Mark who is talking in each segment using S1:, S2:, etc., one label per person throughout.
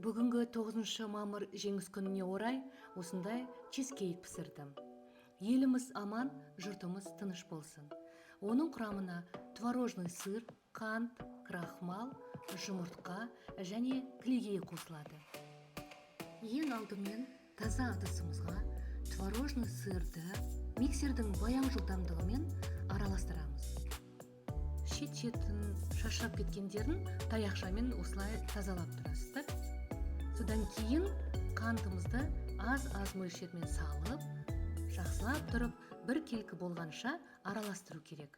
S1: Бүгінгі 9 мамыр, Жеңіс күніне орай осындай чизкейк пісірдім. Еліміз аман, жұртымыз тыныш болсын. Оның құрамына творожный сыр, қант, крахмал, жұмыртқа және кілегей қосылады. Ең алдымен таза ыдысымызға творожный сырды миксердің баяу жылдамдығымен араластырамыз. Шет шетін шашырап кеткендерін таяқшамен осылай тазалап тұрасыздар. Содан кейін қантымызды аз-аз мөлшермен салып, жақсылап тұрып, біркелкі болғанша араластыру керек.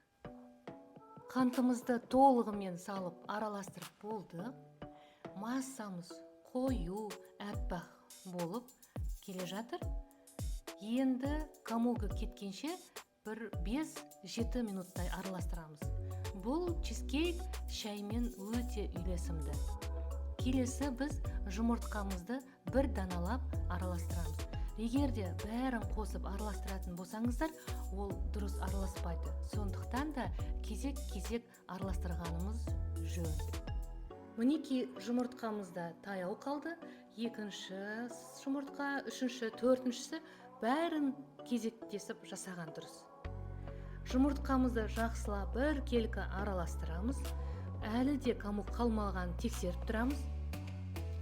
S1: Қантымызды толығымен салып, араластырып болдық. Массамыз қою, әппақ болып келе жатыр. Енді комогы кеткенше бір 5-7 минуттай араластырамыз. Бұл чизкейк шаймен өте үйлесімді. Келесі біз жұмыртқамызды бір даналап араластырамыз. Егер де бәрін қосып араластыратын болсаңыздар, ол дұрыс араласпайды. Сондықтан да кезек кезек араластырғанымыз жөн. Мінекей, жұмыртқамыз да таяу қалды. Екінші жұмыртқа, үшінші, төртіншісі, бәрін кезектесіп жасаған дұрыс. Жұмыртқамызды жақсылап біркелкі араластырамыз. Әлі де комок қалмағанын тексеріп тұрамыз.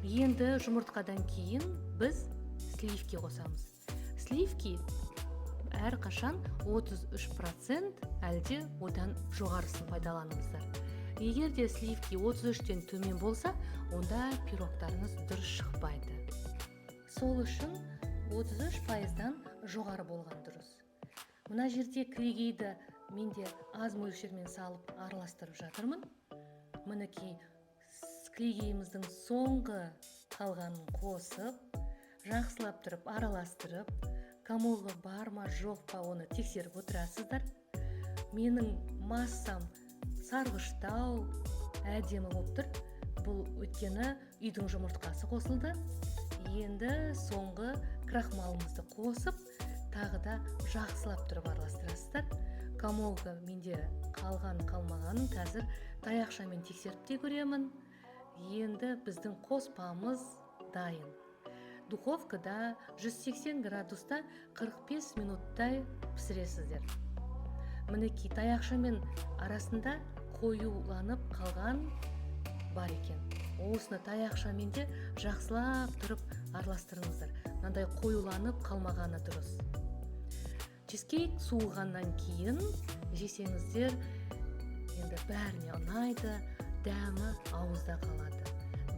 S1: Енді жұмыртқадан кейін біз сливки қосамыз. Сливки әрқашан 33% әлде одан жоғарысын пайдаланыңыздар. Егер де сливки 33-тен төмен болса, онда пирогтарыңыз дұрыс шықпайды. Сол үшін 33%-дан жоғары болған дұрыс. Мына жерде кілегейді мен де аз мөлшермен салып, араластырып жатырмын. Мінекей, кілегейіміздің соңғы қалғанын қосып, жақсылап тұрып араластырып, комогы бар ма, жоқ па, оны тексеріп отырасыздар. Менің массам сарғыштау, әдемі болып тұр. Бұл өйткені үйдің жұмыртқасы қосылды. Енді соңғы крахмалымызды қосып, тағы да жақсылап тұрып араластырасыздар. Комогы менде қалған қалмағанын қазір таяқшамен тексеріп те көремін. Енді біздің қоспамыз дайын. Духовкада 180 градуста 45 минуттай пісіресіздер. Мінекей, таяқшамен арасында қоюланып қалған бар екен. Осыны таяқшамен де жақсылап тұрып араластырыңыздар. Мынандай қоюланып қалмағаны дұрыс. Чизкейк суығаннан кейін жесеңіздер, енді бәріне ұнайды, дәмі ауызда қалады.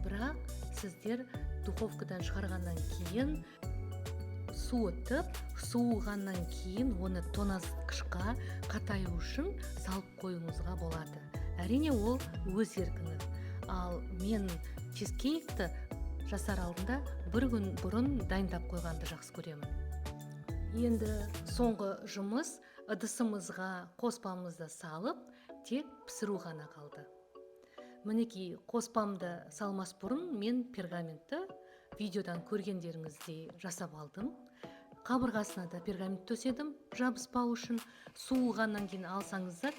S1: Бірақ сіздер духовкадан шығарғаннан кейін суытып, суығаннан кейін оны тоңазытқышқа қатаю үшін салып қоюыңызға болады. Әрине, ол өз еркіңіз. Ал мен чизкейкті жасар алдында бір күн бұрын дайындап қойғанды жақсы көремін. Енді соңғы жұмыс: ыдысымызға қоспамызды салып, тек пісіру ғана қалды. Мінекей, қоспамды салмас бұрын мен пергаментті видеодан көргендеріңіздей жасап алдым. Қабырғасына да пергамент төседім жабыспау үшін. Суығаннан кейін алсаңыздар,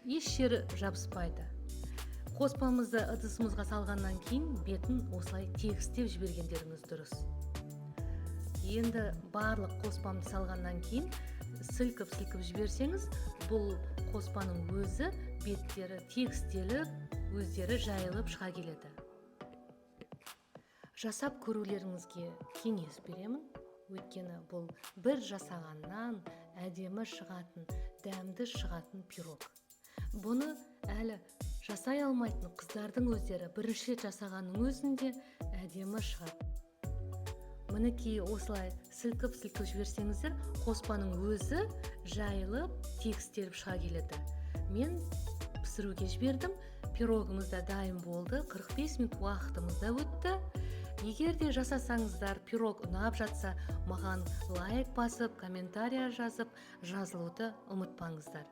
S1: еш жері жабыспайды. Қоспамызды ыдысымызға салғаннан кейін бетін осылай тегістеп жібергендеріңіз дұрыс. Енді барлық қоспамды салғаннан кейін сілкіп сілкіп жіберсеңіз, бұл қоспаның өзі беттері тегістеліп, өздері жайылып шыға келеді. Жасап көрулеріңізге кеңес беремін, өйткені бұл бір жасағаннан әдемі шығатын, дәмді шығатын пирог. Бұны әлі жасай алмайтын қыздардың өздері бірінші рет жасағанның өзінде әдемі шығады. Мінекей, осылай сілкіп сілкіп жіберсеңіздер, қоспаның өзі жайылып, тегістеліп шыға келеді. Мен пісіруге жібердім. Пирогымыз да дайын болды. 45 минут уақытымыз да өтті. Егер де жасасаңыздар, пирог ұнап жатса, маған лайк басып, комментария жазып, жазылуды ұмытпаңыздар.